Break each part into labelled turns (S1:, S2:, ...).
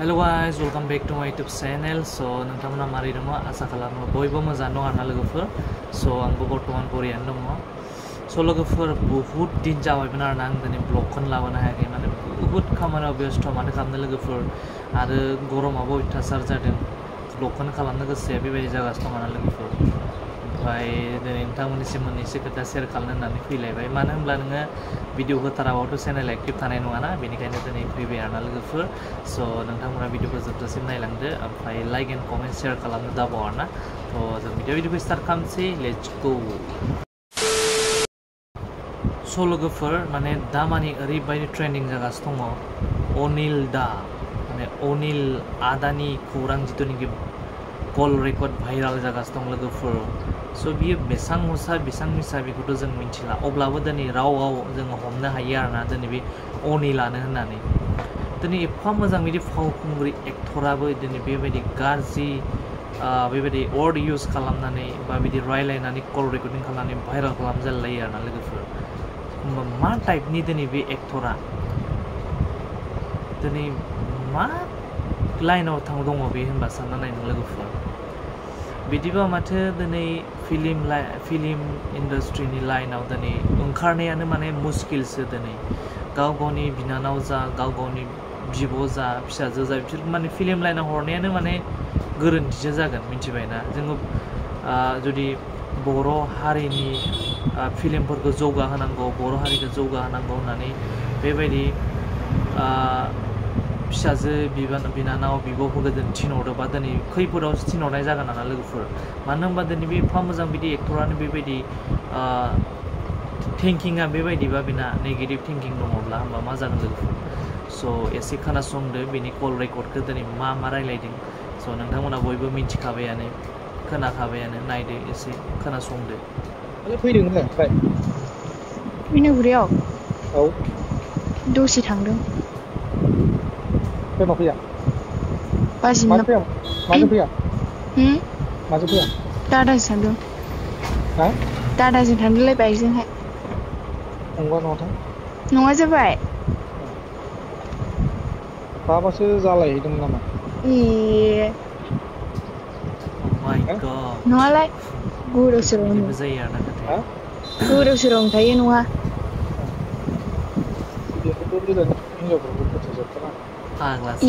S1: Hello guys, welcome back to my YouTube channel. So नोंथांमोना मारै दङ आसा खालामो बयबो मोजां दं आरोना लोगोफोर. So आंबो बर्तमान बरियानो दङ. So लोगोफोर बहुत दिन जाबायमोन आरोना आं दिनै ब्लगखौनो लाबोनो हायाखै माने बहुत खामानियाव बेस्थ' माथो खालामनो लोगोफोर आरो गरमाबो अयथासार जादों ब्लगखौनो खालामनो गोसो जाया बेबायदि जागासिनो दं आरोना लोगोफोर. ओमफ्राय दिनै नोंथांमोननिसिम मोननैसो खोथा शेयार खालामनो होननानै फैलायबाय मानो होनब्ला नोङो भिडिअ होथाराबाथ' चेनेल एक्टिभ थानाय नङाना बेनिखायनो दिनै फैबाय आरोना लोगोफोर. स' नोंथांमोना भिडिअखौ जोबजासिम नायलांदो ओमफ्राय लाइक एन्ड कमेन्ट शेयार खालामनो दाबाव आरोना. थ' जों भिडिअखौ स्टार्ट खालामसै लेट्स गो. स' लोगोफोर माने दा माने ओरैबायदि ट्रेन्डिं जागासिनो दङ अनिल दा माने अनिल आदानि खौरां जिथुनिखि कल रेकर्ड भाइराल जागासिनो दं लोगोफोर. स' बियो बेसेबां हसा बेसेबां मिसा बेखौथ' जों मिथिला अब्लाबो दिनै रावआव जोङो हमनो हायो आरोना दिनै बे अनिलानो होननानै. दिनै एफा मोजां बिदि फावखुंग्रि एक्टराबो दिनै बेबायदि गाज्रि बेबायदि वर्ड इउज खालामनानै बा बिदि रायलायनानै कल रेकर्डिं खालामनानै भाइराल खालामजालायो आरोना लोगोफोर. होमबा मा टाइपनि दिनै बे एक्टरा दिनै मा लाइनाव दङ बे होनबा सानना नायनो लोगोफोर. बिदिबा माथो दिनै फिल्म इन्डास्ट्रिनि लाइनाव दिनै ओंखारनायानो माने मुस्किलसो दिनै गाव गावनि बिनानाव जा गाव गावनि बिब' जा फिसाजो जा बिसोर माने फिल्म लाइनाव हरनायानो माने गोरोन्थिसो जागोन मिथिबायना. जोङो जुदि बर' हारिनि फिल्मफोरखौ जौगाहोनांगौ बर' हारिखौ जौगाहोनांगौ होननानै बेबायदि फिसाजो बिनानाव बिब'फोरखौ जों थिनहरोबा दिनै खैफोदावसो थिनहरनाय जागोन आरोना लोगोफोर. मानो होनबा दिनै बे एफा मोजां बिदि एक्टरानो बेबायदि थिंकिंआ बेबायदिबा बेना नेगेटिभ थिंकिं दङब्ला होमबा मा जागोन लोगोफोर. स' एसे खोनासंदो बेनि कल रेकर्डखौ दिनै मा रायलायदों. स' नोंथांमोना बयबो मिथिखाबायानो खोनाखाबायानो नायदो एसे खोनासंदो.
S2: फैदों नोङो
S3: बिनुगुरियाव
S2: औ
S3: दसे थांदों
S2: फैमा फैया
S3: बाजिनो
S2: माजों फैया माजों फैया
S3: दादाजों थांदों
S2: हा
S3: दादाजों थांदोंलाय बाइकजोंहाय
S2: नंगौ नङाथाय
S3: नङा जाबाय
S2: बाबासो जालायहैदोंमोन नामा
S3: ए
S1: माय गड
S3: नङालाय गोदाव सोरावनो
S1: बिदिबो जायो आरोना खोथाया
S3: गोदाव सोरावनो थायो नङा
S2: बेखौथ' गोजान हिनजावफोरखौ फोथायजोबथारा
S1: फाग्लासो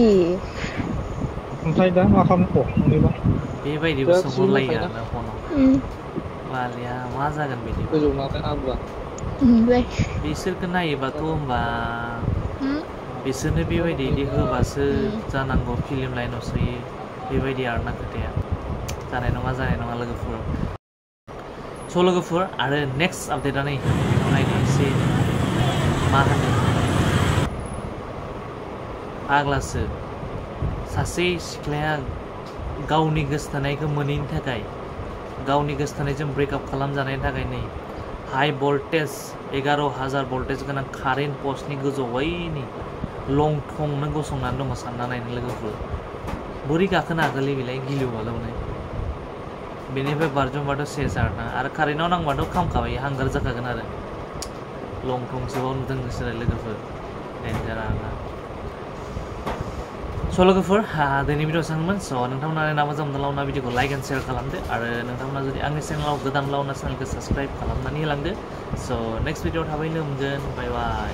S2: ओमफ्राय दा मा खालामनांगौ नोंनिबा
S1: बेबायदिबो सोंहरलायो आरोना फनाव बालिया मा जागोन बिदि
S2: गोजौ नालाय आबुआ
S1: बिसोरखौ नायोबाथ' होमबा बिसोरनो बेबायदि इदि होबासो जानांगौ फिल्म लाइनाव सोयो बेबायदि आरोना खोथाया जानाय नङा लोगोफोर. स' लोगोफोर आरो नेक्स्ट आपडेटआ नै बेखौ नायनो एसे मा होनो फाग्लासो सासे सिख्लाया गावनि गोसथोनायखौ मोनैनि थाखाय गावनि गोसथोनायजों ब्रेकआप खालामजानायनि थाखाय नै हाई भल्टेज 11,000 भल्टेज गोनां कारेन्ट पस्टनि गोजौयैनि लं थंनो गसंनानै दङ सानना नायनो लोगोफोर. बोरै गाखोनो हागोनलै बेलाय गिलु बालुनो बेनिफ्राय बारजुमबाथ' सेस आरोना आरो कारेन्टआव नांबाथ' खामखाबाय हांगार जाखागोन आरो लं थंसोआव नुदों नोंसोरो लोगोफोर डेन्जार आरोना. स' लोगोफोर दिनै भिडिअ सांमोन स' नोंथांमोना ना मोजां मोनदोंब्ला उनाव भिडिअखौ लाइक एन्ड शेयार खालामदो आरो नोंथांमोना जुदि आंनि चेनेलाव गोदानब्ला उनाव चेनेलखौ साबस्क्राइब खालामनानै होलांदो. स' नेक्स्ट भिडिअ थाबैनो मोनगोन बाय बाय.